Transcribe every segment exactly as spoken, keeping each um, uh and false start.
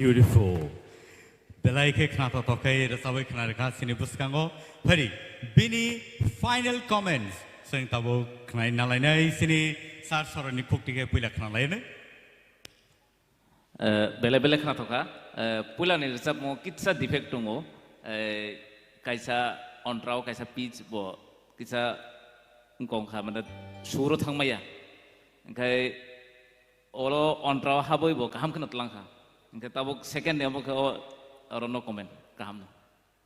Beautiful. Belai khe khnatok tok khe rwchabwi khna rwkha chini bwskango. Phari bini final comments chwng tabuk khnai nalainai chini sir soroni khukti khe puila khnalainai. Eh, belai belai khnathokha. Eh, puilani rwchapmo kitsa defect tongo. Eh, kaisa ontrao, kaisa pitch bo kitsa wngkong kha, mane suro thangmaya. Hingkhai oro ontrao habwi bo kaham kheno twlang kha. Hingkhe tabuk second ni omo khe o, oro no comment. Kaham no.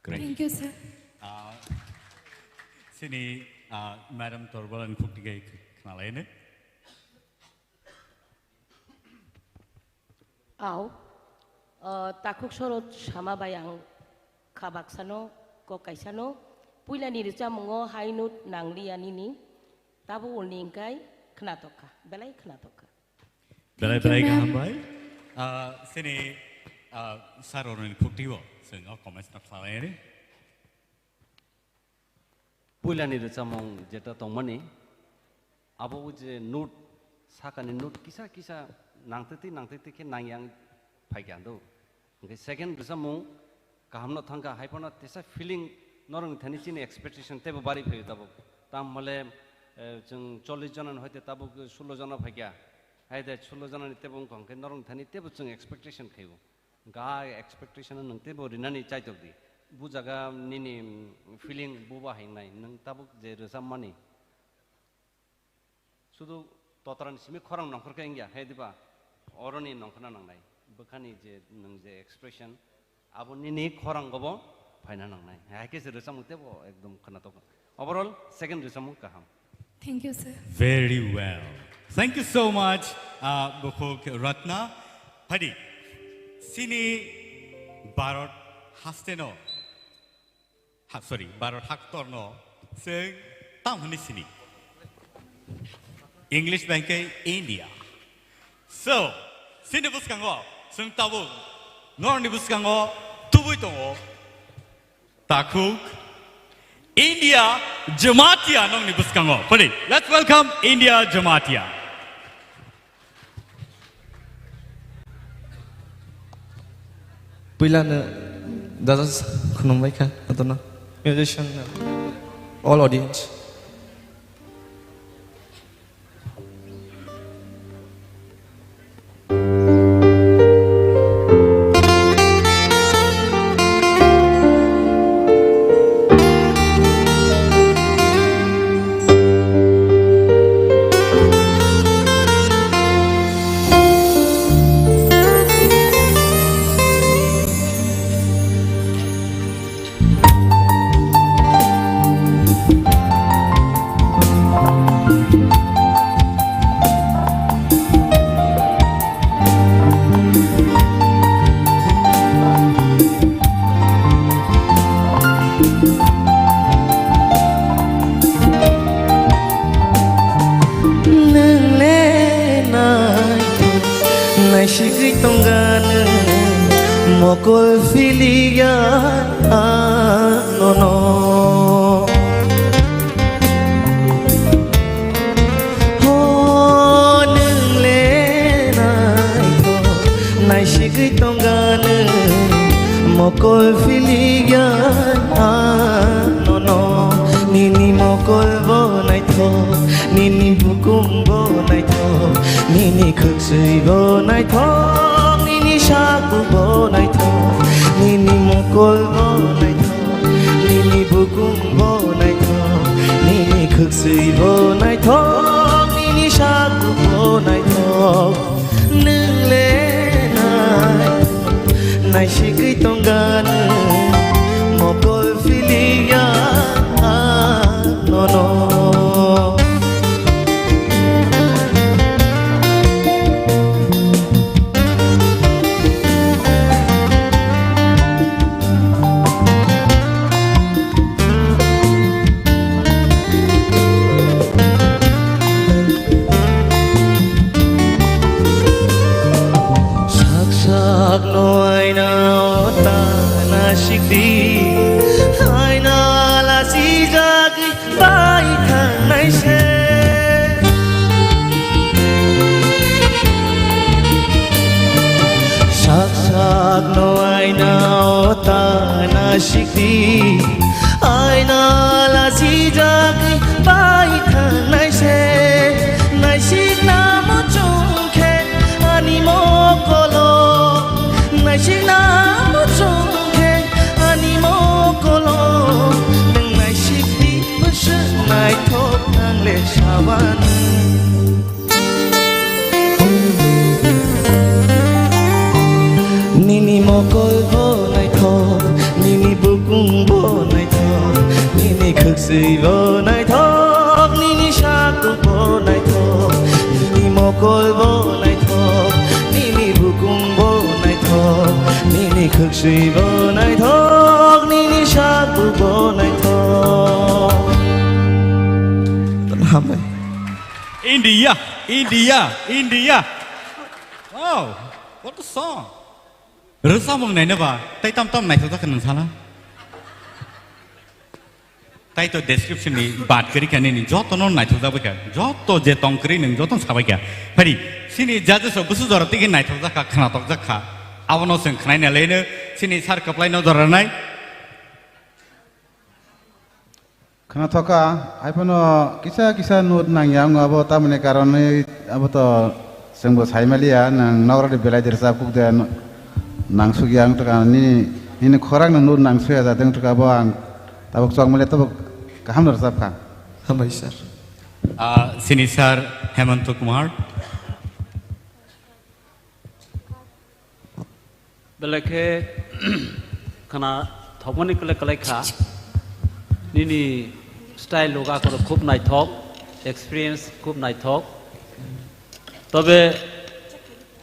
Great. Thank you, sir. Ah, chini, ah, Madam Torbolani khukti khe khnalainai. Au, ah, takhuk sorot sama bai ang kha baksano, kok kaisano, puilani rwchapmungo high note nangliya nini, tabo ulni hingkhai khnatok kha, belai khnatok kha. Belai Thank you, belai ma'am. Kaham bai. Ah, chini, ah, sir oroni khukti bo chwng o comments no khlai ri. Puilani rwchapmung jeta tongmani, abo o je note, sakani note kisa kisa nangtwi twi nangtwi twi khe nangyang phaikha do. Hingkhe second rwchapmung kahamno thangkha, haiphano tesa feeling norokni thani chini expectation teibo bari phaio tabuk. Tam hole, eh, chwng chollish jona ni hoite tabuk sullo jona phaikha. Haide sullo jona ni teibo wngkha, hingkhe norokni thani teibo chwng expectation khaio. Hingkhe a expectation no nwng teibo rinani chaitok di. Bu jaga nini, mm, feeling buba hingnai, nwng tabuk je rwchapmani. Sudu totrani simi khorang nongkhor khe wngya, he diba? Oroni nongkhorna nangnai. Bwkhani je nwng je expression, abo nini khorango bo phaina nangnai. Hai khe se rwchapmung teibo ekdom khwnatok. Overall, second rwchapmung kaham. Thank you, sir. Very well. Thank you so much, uh, Bukhuk Ratna. Phadi, chini Bharat hasteno, ha, sorry, Bharat haktorno chwng tamo hwnwi sini? English bai khe India. So, chini bwskango chwng tabuk norokni bwskango tubui tongo. Takhuk, India Jamatia nongni bwskango. Phadi, let's welcome India Jamatia. Puilano dadas khulumbai kha, adona. Musician, all audience. Nwng le naithok, naisigwi tongga nwng, mokol philiya anono. Ho, nwng le naithok, naisigwi tongga nwng, mokol philiya anono. Nini mokol bo naithok, nini bukum bo naithok, nini khwksui bo naithok, nini saku bo naithok, nini mokol bo naithok, nini bukum bo naithok, nini khwksui bo naithok, nini saku bo naithok. Nwng le nai, naisigwi tongga nwng, mokol philiya nono. Nini mokol bo naithok, nini bukung bo naithok, nini khwksui bo naithok, nini saku bo naithok, nini mokol bo naithok, nini bukung bo naithok, nini khwksui bo naithok, nini saku bo naithok. Hambai. India, India, India. Wow, what a song. Rwchapmung naina ba, tei tam tam naithok jak kha nwng sana. Tai to description ni bat kwrwi kha nini joto no naithok jak bai kha. Joto je tong kwrwi nwng joto no sabai kha. Phari, sini judges rok busu jora tigi naithok jak kha, khnatok jak kha. Abono chwng khnaina leno sini sir kwplai no jora nai. Khna thoka, hai phano kisa kisa note nangya wng abo, tamoni karonwi abo to chwngbo saimaliya, nwng nokrokni belai de rwchap kuk de, no-, nangsukya wng tongkha, nini, nini khorang no note nangsukya jatong tongkha, abo ang tabuk chokmaliya, tabuk kaham no rwchap kha. Hambai sir. Ah, sini sir Hemanta Kumar. Belai khe khna thokmani kwlai kwlai kha. Nini style loga khoro khub naithok, experience khub naithok. Tobe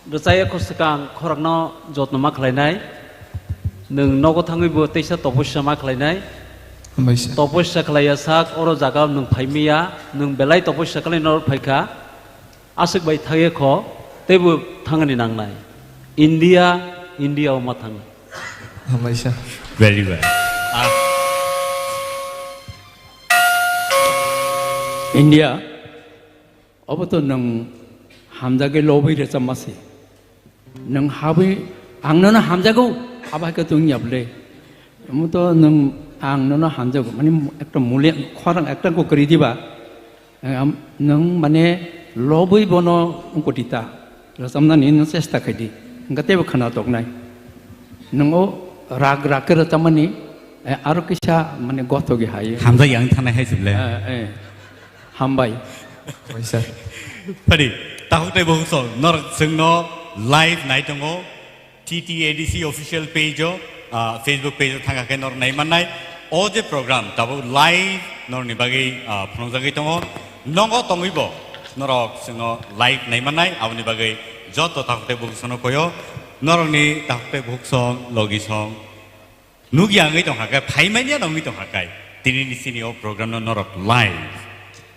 rwchaya kho swkang khorokno jotno ma khlainai. Nwng nogo thangwi bo teisa topossa ma khlainai. Hambai sir. Topossa khlaiya sak oro jaga nwng phaimiya, nwng belai topossa khlai norok phaikha. Aswk bai thangya kho, teibo thangani nangnai. India, India o ma thang. Hambai sir. Very well. Ah. India, obo to nwng hamjagwi lobwi rwchapma se. Nwng habwi ang nono hamjago, abo hai khe to wngya bwle. Omo to nwng ang nono hamjago, mane ekta mule khorang ekta ko kwrwi diba. Am-, nwng mane lobwi bono wngkoti ta, rwchapnani nwng chesta khai di, hwnkhe teibo khna toknai. Nwng o rag rag khe rwchapmani, eh, aro kisa mane gothogwi hai. Hamjak yang thanai hai se bwle. Eh, eh. Hambai. Hambai sir. Phadi, takhuk tei bukhuk song, norok chwngno live nai tongo. T T A D C official page o, ah, Facebook page o thangkha khe norok nai mannai. O je program tabuk live norokni bagwi, ah, phunukjagwi tongo. Nogo tongwi bo norok chwngno live nai mannai, aboni bagwi joto takhuk tei bukhuk songno koyo. Norokni takhuk tei bukhuk song, logi song, nukya wngwi tongkha khe, phaimanya wngwi tongkha khe, tinini chini o program no norok live.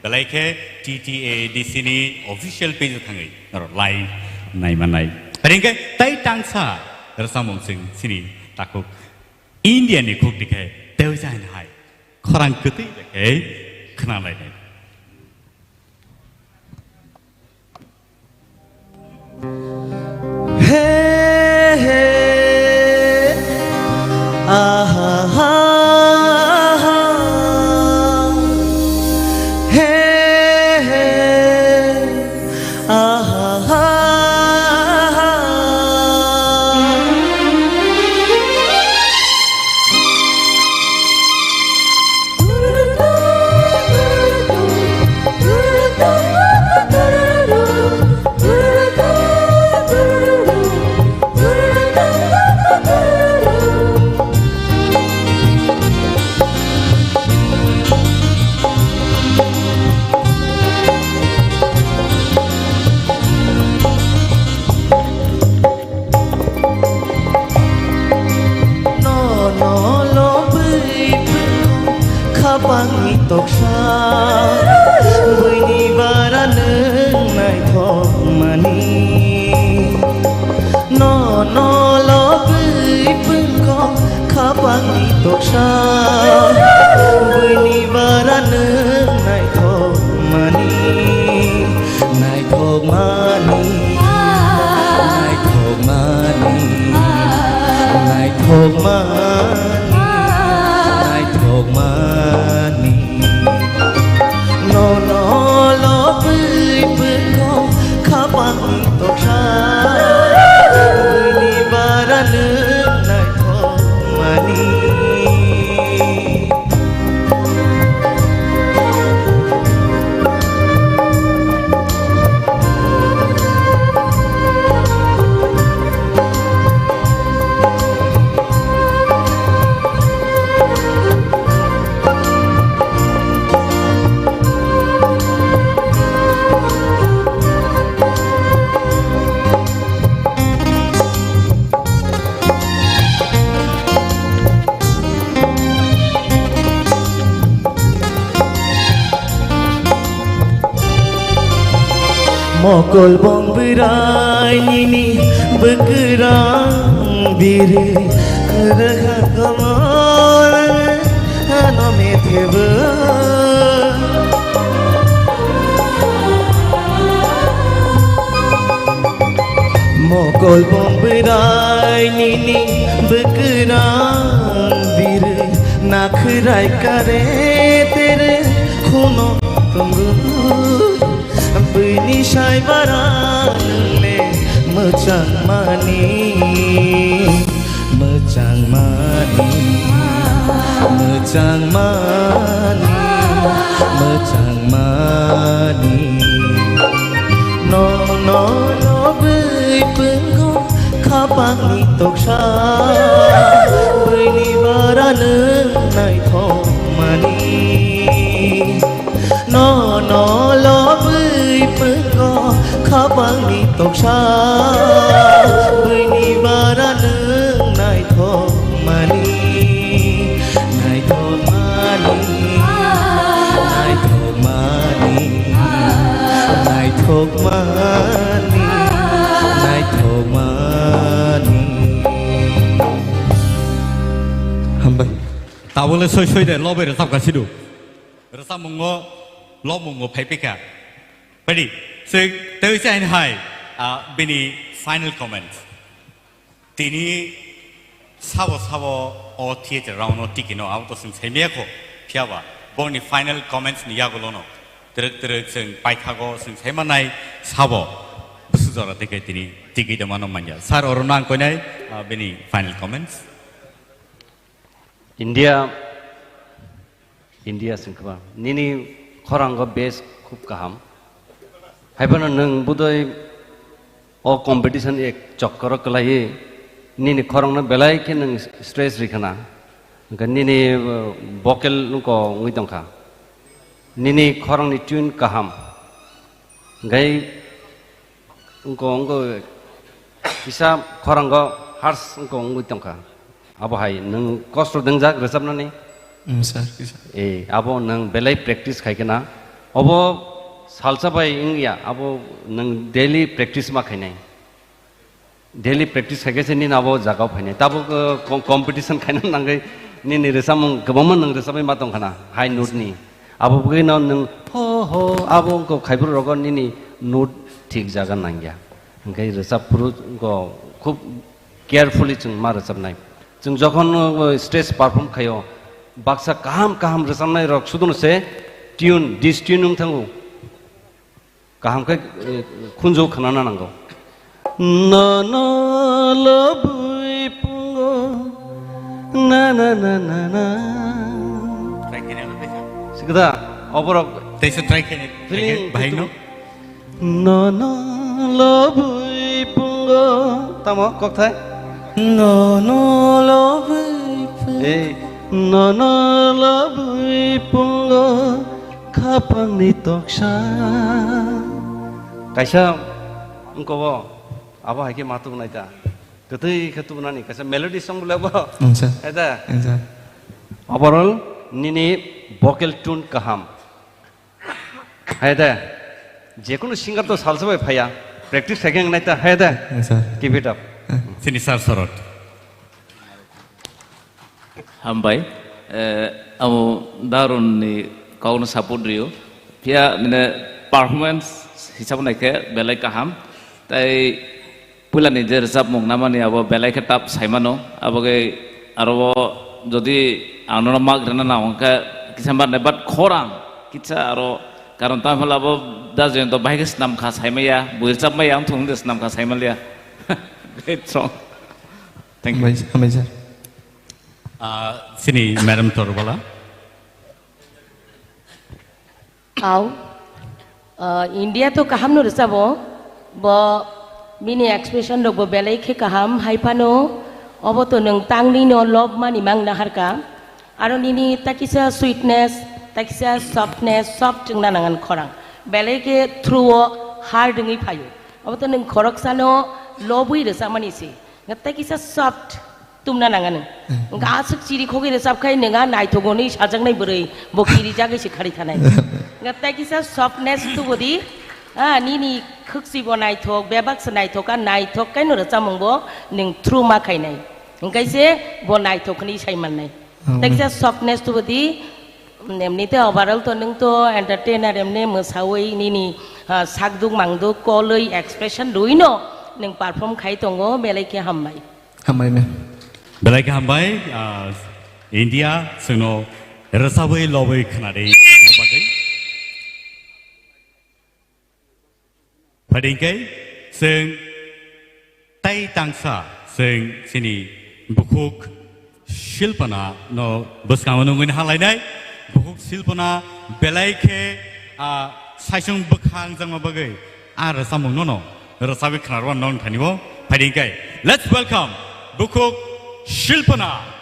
Belai khe T T A D C ni official page o thangwi norok live nai mannai. Are hwnkhe tei tangsa rwchapmung chwng chini takhuk India ni khuk tikhe tei jani hai khorang kwtwi bai khe khna lainai. He, he, aha, ha, ha. He, he, aha, ha, ha. Mokol bong bwrai nini bwkrang biri rwkha komor ano methebo. Mokol bong bwrai nini bwkrang biri nakhrai kare tere khuno tongo. Bini sai bara nungle mwchang mani, mwchang mani, mwchang mani, mwchang mani. No, no, no, bui pungo khapangni toksa, buini bara nung naithok mani. No, no, lobwi pungo khapangni toksa, buini bara nung naithok mani, naithok mani, naithok mani, naithok mani, naithok mani. Hambai. Tabole soi soi de lobe rwchap gasidu. Rwchapmungo, lobmungo phai phikha. Padi, se, tei se hain hai, ah, bini final comments. Tini sabo sabo o theater round o tiki no, abo to sing saimaya kho, phiya ba, boni final comments ni yagulo no. Twrwk twrwk sing paithago sing saimanai sabo. Busu jora tike tini tiki de mano manya. Sir, oro nang koinai, ah, bini final comments. India, India singkha nini khorango base khub kaham. Haiphano nwng budoi o competition ek chokkoro kwlaiwi nini khorangno belai khe nwng stress rikhana. Hwnkhe nini, uh, vocal wngko wngwi tongkha. Nini khorangni tune kaham. Hwnkhe Wngko, wngko, kisa khorango hars wngko wngwi tongkha. Abo hai nwng kosto dwngjak rwchapnani? Mm, sir, kisa. Eh, abo nwng belai practice khai khe na. Obo salsa bai wngya, abo nwng daily practice ma khainai. Daily practice khai khe se nini abo jagao phainai. Tabuk, uh, com-, competition khaina nangwi nini rwchapmung kwbangma nwng rwchapwi ma tongkha na, high note ni. Abo bagwi no nwng ho ho abo wngkha khaibruk rogo nini note thik jaga nangya. Hwnkhe rwchap phuru wngkha khub carefully chwng ma rwchapnai. Chwng jokhon, uh, stage perform khaio, baksa kaham kaham rwchapnai rok sudono se tune, dis tune wng thango. Kaham khe, eh, khunju khnana nango. Nono lobwi pungo, na, na, na, na, na. Try khaina, try khaina. Sikda, oborok. Teisa try khaina, feeling bahai no. Nono lobwi pungo. Tamo, kokthai? Nono lobwi pungo. Eh, nono lobwi pungo. Khapangni toksa. Kaisa wngkobo, abo hai khe ma tubunai ta. Kwtwi khe tubunani, kaisa melody song bole bo. Wngsa. Eta. Wngsa. Overall, nini vocal tune kaham. Hai de. Jekunu singer to salsa bai phaya. Practice khai khe wngnai ta. Hai de. Wngsa. Keep it up. Sini sir sorot. Hambai. Eh, amo Darun ni kok no support rio. Phiya nini performance hisab nai khe belai kaham. Tai puila ni je rwchapmung namani abo belai khe tough saimano. Abo khe aro jodi ang nono mak rwna nang khe kisa bar nai, but khorang kisa aro karon tamo hwnle abo da Jayanta bahai khe snam kha saimaya, bo rwchapmaya wng thung de snam kha saimaliya. Great song. Thank you. Hambai, hambai sir. Ah, sini Madam Torbala. Au. Ah, India to kaham no rwchabo. Bo bini expression rok bo belai khe kaham, hai phano obo to nwng tangni no lob mani mang naharka. Aro nini takisa sweetness, takisa softness, soft wngna nangan khorang. Belai khe through o hard wngwi phaio. Obo to nwng khoroksano lobwi rwchapmani se. Nga takisa soft tumna nanga nwng. Nga aswk chiri khogwi rwchap khai nwng a naithok hwnwi sajaknai bwrwi bo kiri jagwi se khari thanai. Nga takisa softness tubudi Ah, nini khwksi bo naithok, bebak se naithok, a naithok kaino rwchapmung bo nwng through ma khainai. Hwnkhe se bo naithok hwnwi sai mannai. Amen. Teksa softness tubudi, emnite overall to nwng to entertainer, emni mwsawi nini, ah, sakduk mangduk kolwi expression rwino nwng perform khai tongo, belai khe hambai. Hambai, ma'am. Belai khe hambai, ah, India, chwngno rwchabwi lobwi khwnadi bagwi. Phaidi hwnkhe chwng tai tangsa chwng chini bukhuk Shilpana no bwskango nungwi halainai. Bukhuk Shilpana belai khe, ah, saichung bwkha wngjakma bagwi a rwchapmung nono rwchabwi khwnarwano nong thani bo. Phaidi hwnkhe, let's welcome Bukhuk Shilpana.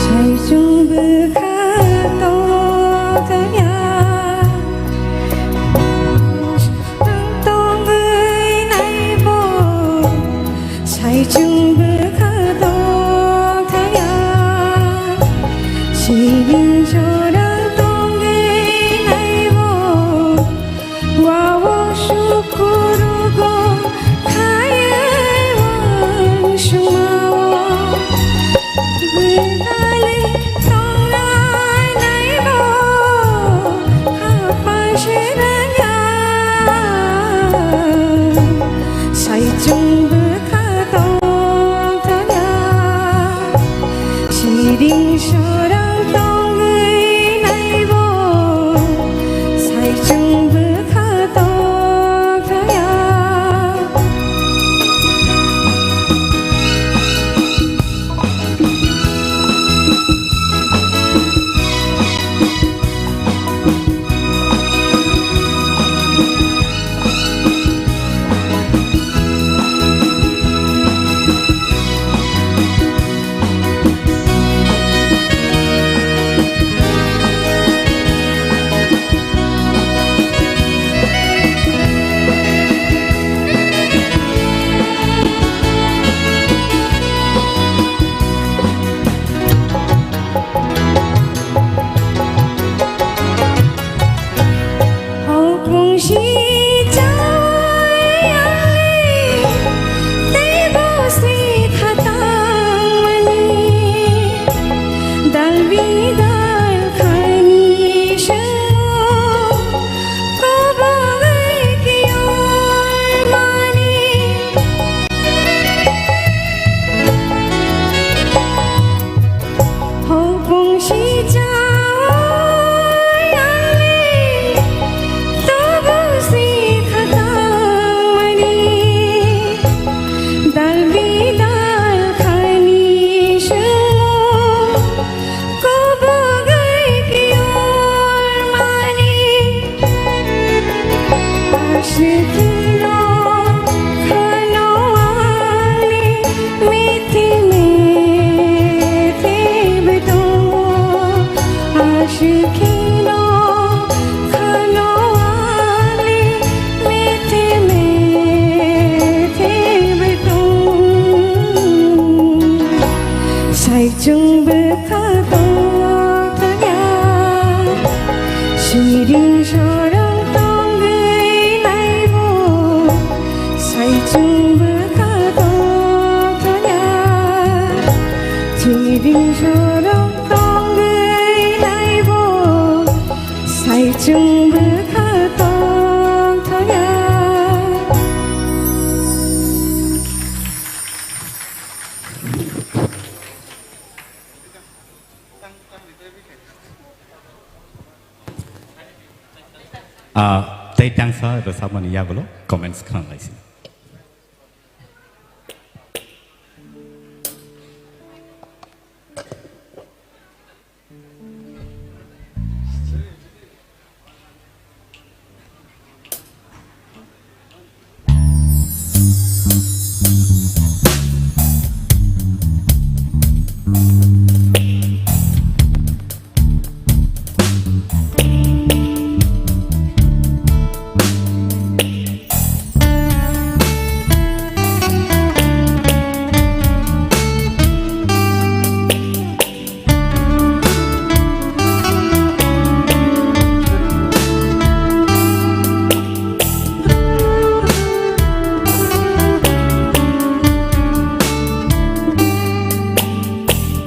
Saichung bwkha tongthaya, tongwi naibo. Saichung bwkha tongthaya, siring jorang tongwi naibo. Wao sukurugo khaiwi wansukmao. Bwtali tongnai naibo khaphang se nangya. Saichung bwkha tongthaya, siring sorang tongwi naibo, saichung bwkha tongthaya. Saichung bwkha tongthokya, siring sorong tongwi naibo. Saichung bwkha tongthokya, siring sorong tongwi naibo. Saichung bwkha tongthokya. Ah, tei tangsa rwchapmani yagulo comments khnang lai sini.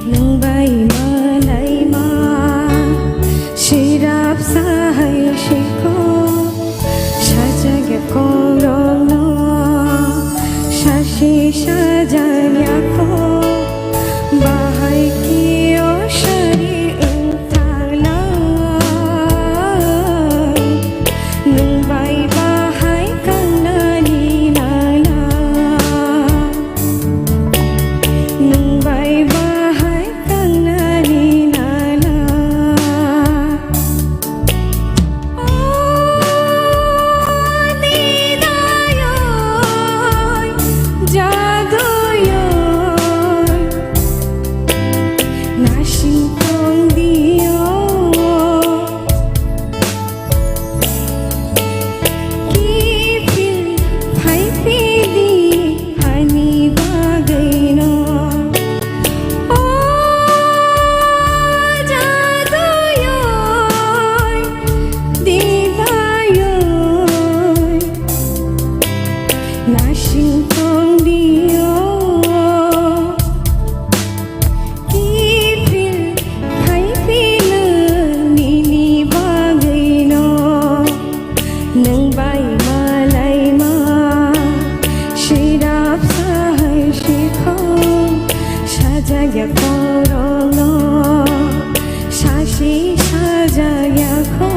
Nwng bai malaima, sirap sahai sikho, sajagya kokrokno, sasi sajagya kho, bahai khe o sari wng thanglai. Nwng bai bahai kangnani nangla. Nwng bai bahai kangnani nangla. O nidayoi, jaduyoi, nasing tongdio. Kiphil phaiphidi ani bagwino. O jaduyoi, didayoi, nasing tongdio. Kiphil phaiphino nini bagwino. Nwng bai malaima, sirap sahai sikho, sajagya kokrokno, sasi sajagya kho,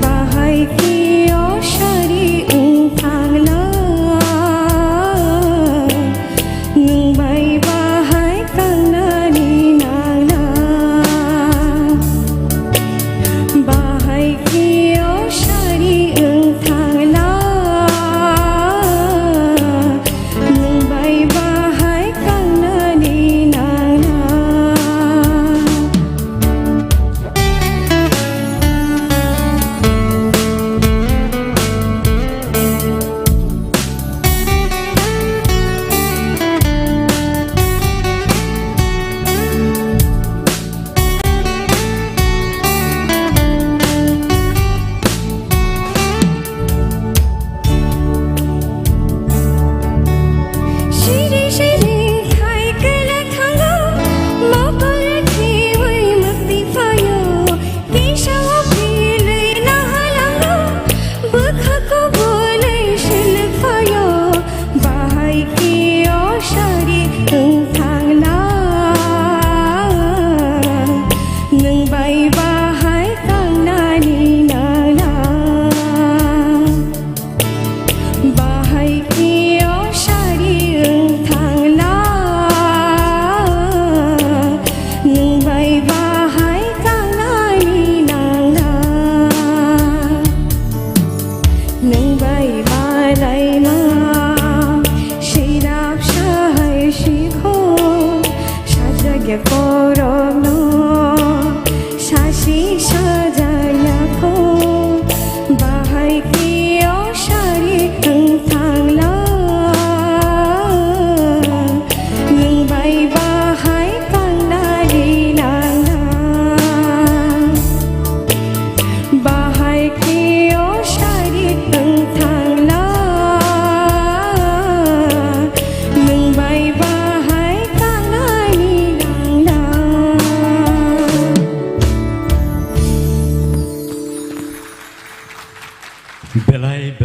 bahai khe o sari wng thanglai. Nwng bai bahai kangnani nangla, bahai khe o sari wng thangla. Nwng bai bahai kangnani nangla. Siri siri khai kwla thango, mokol khiwi mukti phaio. Kisa o philwi nahalango, bwkha kubulwi silwi phaio, bahai khe o sari wng thangla. Nwng bai bahai kangnani nangla. Bahai khe o sari wng thangla, nwng bai bahai kangnani nangla. Nwng bai malaima, sirap sahai sikho, sajagya kokrokno, sasi sajagya kho, bahai khe o sari wng thangla. Nwng bai bahai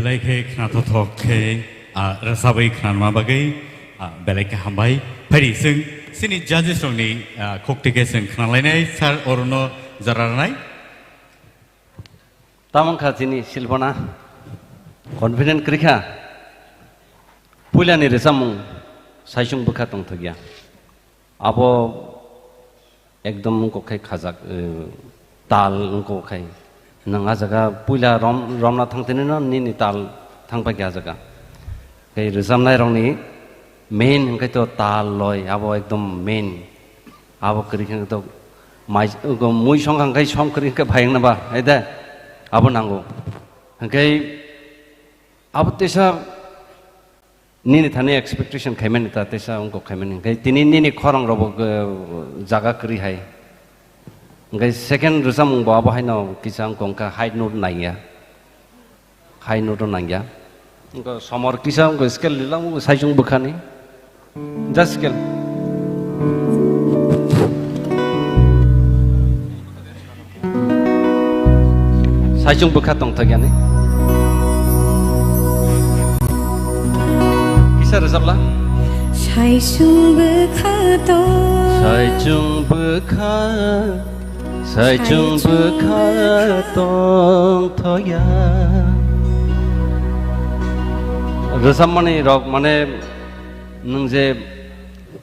Belai khe khnathothok khe, ah, rwchabwi khnanma bagwi, ah, belai khe hambai. Phaidi chwng chini judges rokni, ah, khukti khe chwng khnalainai Sir Aruno jora rwnai. Tamon kha chini Silpana confident kwrwi kha. Puilani rwchapmung Saichung bwkha tongthokya. Abo ekdom wngkok khai khajak, eh, tal wngkok khai. Nwng a jaga puila rom-, romna thangtini no nini tal thangpaikha a jaga. Tei rwchapnai rokni main hwnkhe to tal loi, abo ekdom main. Abo kwrwi khe to mai, mui song kha hwnkhe song kwrwi khe phai wngna ba, hai de? Abo nango. Hwnkhe abo teisa nini thani expectation khaimani ta teisa wngkok khaimani. Hwnkhe tini nini khorang rokbo, eh, jaga kwrwi hai. Hwnkhe second rwchapmung bo abo haino kisa wngkok, hwnkhe high note nangya. High note nangya. Wngkha somor kisa wngkha scale lilang wngkha Saichung bwkhani. Just scale. Saichung bwkha tongthok yani. Kisa rwchapla? Saichung bwkha tong. Saichung bwkha. Saichung bwkha tongthokya. Rwchapmani rok mane nwng je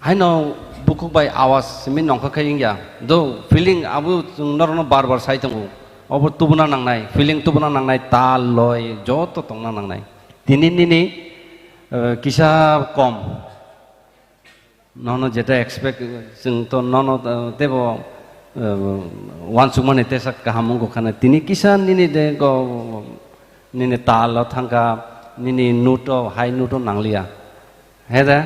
haino bukhuk bai awas simi nongkha khe wngya. Do feeling abo chwng norokno bar bar sai tongo. Obo tubuna nangnai, feeling tubuna nangnai, tal loi joto tongna nangnai. Tini nini, eh, kisa kom. Nono jeta expect, chwng to nono, uh, tebo, uh, uansukmani tesa kaham wngkha na. Tini kisa nini de go, nini talo thangkha, nini note o, high note o nangliya. He de?